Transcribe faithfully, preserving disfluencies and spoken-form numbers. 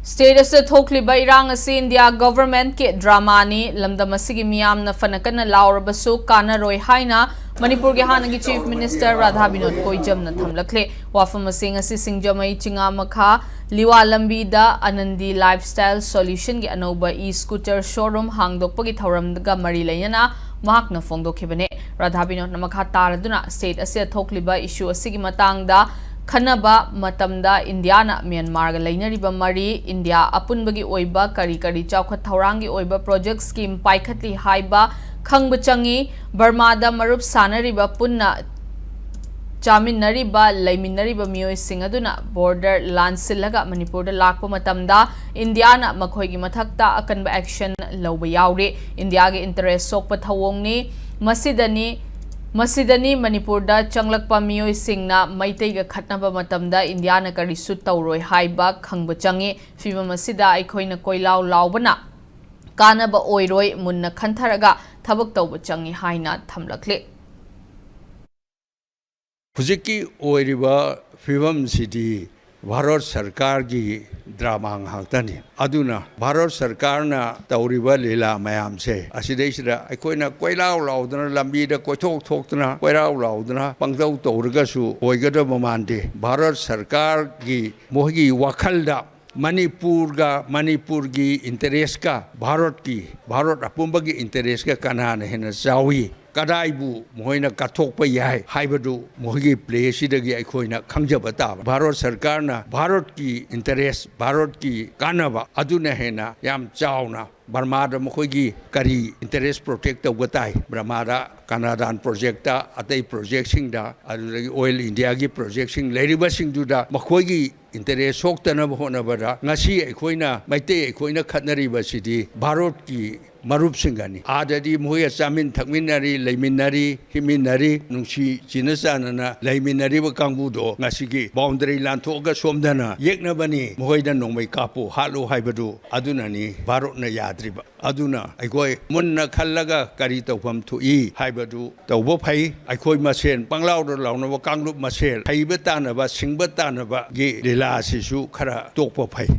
State ꯑꯁꯤꯗ ꯊꯣꯛꯂꯤꯕ ꯏꯔꯥꯡ ꯑꯁꯤ ꯏꯟꯗꯤꯌꯥ ꯒꯣꯚꯔꯟꯃꯦꯟꯠꯀꯤ ꯗ꯭ꯔꯃꯥꯅꯤ, ꯂꯝꯗꯝ ꯑꯁꯤꯒꯤ ꯃꯤꯌꯥꯝꯅ ꯐꯅ ꯀꯟꯅ ꯂꯥꯎꯔꯕꯁꯨ ꯀꯥꯟꯅꯔꯣꯏ ꯍꯥꯏꯅ ꯃꯅꯤꯄꯨꯔꯒꯤ ꯍꯥꯟꯅꯒꯤ Chief Minister ꯔꯥꯙꯥ ꯕꯤꯅꯣꯗ ꯀꯣꯏꯖꯝꯅ ꯊꯝꯂꯛꯂꯦ꯫ ꯋꯥꯐꯝ ꯑꯁꯤ ꯉꯁꯤ ꯁꯤꯡꯖꯃꯩ ꯆꯤꯉꯥꯃꯈꯥ ꯂꯤꯋꯥ ꯂꯝꯕꯤꯗ ꯑꯅꯟꯗꯤ Lifestyle Solutionꯒꯤ ꯑꯅꯧꯕ e-scooter showroom ꯍꯥꯡꯗꯣꯛꯄꯒꯤ ꯊꯧꯔꯝꯒ ꯃꯔꯤ ꯂꯩꯅꯅ ꯃꯍꯥꯛꯅ ꯐꯣꯡꯗꯣꯛꯈꯤꯕꯅꯤ꯫ ꯔꯥꯙꯥ ꯕꯤꯅꯣꯗꯅ ꯃꯈꯥ ꯇꯥꯔꯗꯨꯅ state ꯑꯁꯤꯗ ꯊꯣꯛꯂꯤꯕ issue ꯑꯁꯤꯒꯤ ꯃꯇꯥꯡꯗ ꯈꯟꯅꯕ ꯃꯇꯝꯗ ꯏꯟꯗꯤꯌꯥꯅ ꯃ꯭ꯌꯥꯟꯃꯥꯔꯒ ꯂꯩꯅꯔꯤꯕ ꯃꯔꯤ, ꯏꯟꯗꯤꯌꯥ ꯑꯄꯨꯟꯕꯒꯤ ꯑꯣꯏꯕ ꯀꯔꯤ ꯀꯔꯤ ꯆꯥꯎꯈꯠ ꯊꯧꯔꯥꯡꯒꯤ ꯑꯣꯏꯕ project scheme ꯄꯥꯏꯈꯠꯂꯤ ꯍꯥꯏꯕ ꯈꯪꯕ ꯆꯪꯏ꯫ ꯕꯔꯃꯥꯗ ꯃꯔꯨꯞ ꯁꯥꯟꯅꯔꯤꯕ, ꯄꯨꯟꯅ ꯆꯥꯃꯤꯟꯅꯔꯤꯕ, ꯂꯩꯃꯤꯟꯅꯔꯤꯕ ꯃꯤꯑꯣꯏꯁꯤꯡ ꯑꯗꯨꯅ border ꯂꯥꯟꯁꯤꯜꯂꯒ ꯃꯅꯤꯄꯨꯔꯗ ꯂꯥꯛꯄ ꯃꯇꯝꯗ ꯏꯟꯗꯤꯌꯥꯅ ꯃꯈꯣꯏꯒꯤ ꯃꯊꯛꯇ ꯑꯀꯟꯕ action ꯂꯧꯕ ꯌꯥꯎꯔꯤ꯫ ꯏꯟꯗꯤꯌꯥꯒꯤ interest ꯁꯣꯛꯄ ꯊꯧꯑꯣꯡꯅꯤ꯫ ꯃꯁꯤꯗꯅꯤ, ꯃꯁꯤꯗꯅꯤ ꯃꯅꯤꯄꯨꯔꯗ ꯆꯪꯂꯛꯄ ꯃꯤꯑꯣꯏꯁꯤꯡꯅ ꯃꯩꯇꯩꯒ ꯈꯠꯅꯕ ꯃꯇꯝꯗ ꯏꯟꯗꯤꯌꯥꯅ ꯀꯔꯤꯁꯨ ꯇꯧꯔꯣꯏ ꯍꯥꯏꯕ ꯈꯪꯕ ꯆꯪꯏ꯫ ꯐꯤꯚꯝ ꯑꯁꯤꯗ ꯑꯩꯈꯣꯏꯅ ꯀꯣꯏꯂꯥꯎ ꯂꯥꯎꯕꯅ ꯀꯥꯟꯅꯕ ꯑꯣꯏꯔꯣꯏ, ꯃꯨꯟꯅ ꯈꯟꯊꯔꯒ ꯊꯕꯛ ꯇꯧꯕ ꯆꯪꯏ ꯍꯥꯏꯅ ꯊꯝꯂꯛꯂꯤ꯫ ꯍꯧꯖꯤꯛꯀꯤ ꯑꯣꯏꯔꯤꯕ ꯐꯤꯕꯝꯁꯤꯗꯤ ꯚꯥꯔꯠ ꯁꯔꯀꯥꯔꯒꯤ ꯗ꯭ꯔꯃꯥ ꯉꯥꯛꯇꯅꯤ꯫ ꯑꯗꯨꯅ ꯚꯥꯔꯠ ꯁꯔꯀꯥꯔꯅ ꯇꯧꯔꯤꯕ ꯂꯤꯂꯥ ꯃꯌꯥꯝꯁꯦ, ꯑꯁꯤꯗꯩꯁꯤꯗ ꯑꯩꯈꯣꯏꯅ ꯀꯣꯏꯂꯥꯎ ꯂꯥꯎꯗꯅ, ꯂꯝꯕꯤꯗ ꯀꯣꯏꯊꯣꯛ ꯊꯣꯛꯇꯅ, ꯀꯣꯏꯔꯥꯎ ꯂꯥꯎꯗꯅ ꯄꯪꯇꯧ ꯇꯧꯔꯒꯁꯨ ꯑꯣꯏꯒꯗꯕ ꯃꯥꯟꯗꯦ꯫ ꯚꯥꯔꯠ ꯁꯔꯀꯥꯔꯒꯤ ꯃꯈꯣꯏꯒꯤ ꯋꯥꯈꯜꯗ ꯃꯅꯤꯄꯨꯔꯒ, ꯃꯅꯤꯄꯨꯔꯒꯤ interestꯀ ꯚꯥꯔꯠꯀꯤ, ꯚꯥꯔꯠ ꯑꯄꯨꯝꯕꯒꯤ interestꯀ ꯀꯅꯥꯅ ꯍꯦꯟꯅ ꯆꯥꯎꯏ, ꯀꯗꯥꯏꯕꯨ ꯃꯈꯣꯏꯅ ꯀꯠꯊꯣꯛꯄ ꯌꯥꯏ ꯍꯥꯏꯕꯗꯨ ꯃꯈꯣꯏꯒꯤ playꯁꯤꯗꯒꯤ ꯑꯩꯈꯣꯏꯅ ꯈꯪꯖꯕ ꯇꯥꯕ꯫ ꯚꯥꯔꯠ ꯁꯔꯀꯥꯔꯅ ꯚꯥꯔꯠꯀꯤ interest, ꯚꯥꯔꯠꯀꯤ ꯀꯥꯟꯅꯕ ꯑꯗꯨꯅ ꯍꯦꯟꯅ ꯌꯥꯝ ꯆꯥꯎꯅ ꯕꯔꯃꯥꯗ ꯃꯈꯣꯏꯒꯤ ꯀꯔꯤ interest protect ꯇꯧꯕ ꯇꯥꯏ, ꯕꯔꯃꯥꯗ ꯀꯅꯥꯗꯥꯟ projectꯇ, ꯑꯇꯩ projectꯁꯤꯡꯗ, ꯑꯗꯨꯗꯒꯤ Oil Indiaꯒꯤ projectꯁꯤꯡ ꯂꯩꯔꯤꯕꯁꯤꯡꯗꯨꯗ ꯃꯈꯣꯏꯒꯤ interest ꯁꯣꯛꯇꯅꯕ ꯍꯣꯠꯅꯕꯗ ꯉꯁꯤ ꯑꯩꯈꯣꯏꯅ, ꯃꯩꯇꯩ ꯑꯩꯈꯣꯏꯅ ꯈꯠꯅꯔꯤꯕꯁꯤꯗꯤ ꯚꯥꯔꯠꯀꯤ ꯃꯔꯨꯞꯁꯤꯡꯒꯅꯤ꯫ ꯑꯥꯗꯗꯤ ꯃꯈꯣꯏꯒ ꯆꯥꯃꯤꯟ ꯊꯛꯃꯤꯟꯅꯔꯤ, ꯂꯩꯃꯤꯟꯅꯔꯤ, ꯍꯤꯡꯃꯤꯟꯅꯔꯤ, ꯅꯨꯡꯁꯤ ꯆꯤꯟꯅ ꯆꯥꯟꯅꯅ ꯂꯩꯃꯤꯟꯅꯔꯤꯕ ꯀꯥꯡꯕꯨꯗꯣ ꯉꯁꯤꯒꯤ boundary ꯂꯥꯟꯊꯣꯛꯑꯒ ꯁꯣꯝꯗꯅ ꯌꯦꯛꯅꯕꯅꯤ, ꯃꯈꯣꯏꯗ ꯅꯣꯡꯃꯩ ꯀꯥꯞꯄꯨ, ꯍꯥꯠꯂꯨ ꯍꯥꯏꯕꯗꯨ ꯑꯗꯨꯅꯅꯤ ꯚꯥꯔꯠꯅ ꯌꯥꯗ꯭ꯔꯤꯕ꯫ ꯑꯗꯨꯅ ꯑꯩꯈꯣꯏ ꯃꯨꯟꯅ ꯈꯜꯂꯒ ꯀꯔꯤ ꯇꯧꯐꯝ ꯊꯣꯛꯏ ꯍꯥꯏꯕꯗꯨ ꯇꯧꯕ ꯐꯩ꯫ ꯑꯩꯈꯣꯏ ꯃꯁꯦꯟ ꯄꯪꯂꯥꯎꯗ ꯂꯥꯎꯅꯕ, ꯀꯥꯡꯂꯨꯞ ꯃꯁꯦꯟ ꯍꯩꯕ ꯇꯥꯟꯅꯕ, ꯁꯤꯡꯕ ꯇꯥꯟꯅꯕꯒꯤ ꯂꯤꯂꯥ ꯑꯁꯤꯁꯨ ꯈꯔ ꯇꯣꯛꯄ ꯐꯩ꯫